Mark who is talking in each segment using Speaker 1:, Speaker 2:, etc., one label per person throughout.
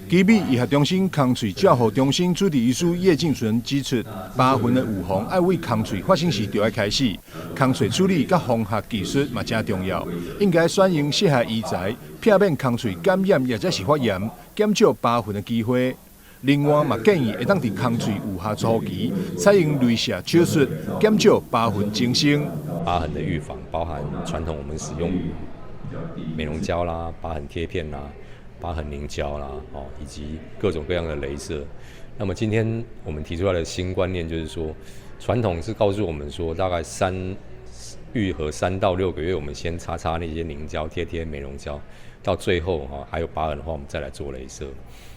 Speaker 1: 奇美醫學中心空喙照護中心主治醫師葉敬純指出，疤痕的預防愛為空喙發生時就愛開始，空喙處理佮縫合技術嘛誠重要，應該選用適合醫材，避免空喙感染抑者是發炎，減少疤痕的機會。另外嘛建議會當佇空喙愈合初期採用雷射手術，減少疤痕增生。
Speaker 2: 疤痕的預防包含傳統我們使用美容膠啦、疤痕貼片啦、疤痕凝膠啦，哦，以及各種各樣的雷射。那麼今天我們提出來的新觀念就是說，傳統是告訴我們說，大概愈合3到6個月，我們先擦擦那些凝膠、貼貼美容膠，到最後哈還有疤痕的話，我們再來做雷射。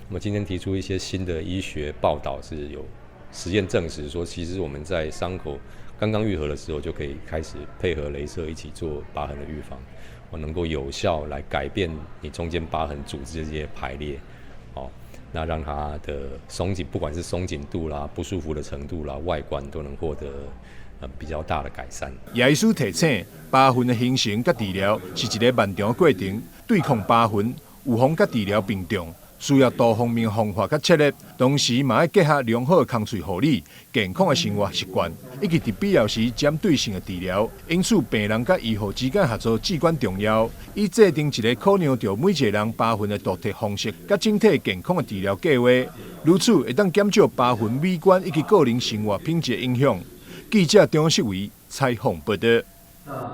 Speaker 2: 那麼今天提出一些新的醫學報導，是有實驗證實說，其實我們在傷口剛剛愈合的時候，就可以開始配合雷射一起做疤痕的預防，我能夠有效來改變你中間疤痕組織的這些排列，哦，那讓它的鬆緊，不管是鬆緊度啦、不舒服的程度啦、外觀都能獲得比較大的改善。
Speaker 1: 葉醫師提醒，疤痕的形成佮治療是一个漫長的過程，對抗疤痕、預防佮治療並重，需要多方面方法佮策略，同時嘛愛結合良好的空喙護理、健康的生活習慣，以及佇必要時針對性的治療。因此，病人佮醫護之間合作至關重要，以制定一个考量著每一个人疤痕的獨特方式，佮整體健康的治療計劃，如此會當減少疤痕美觀以及個人生活品質的影響。記者張世維採訪報導。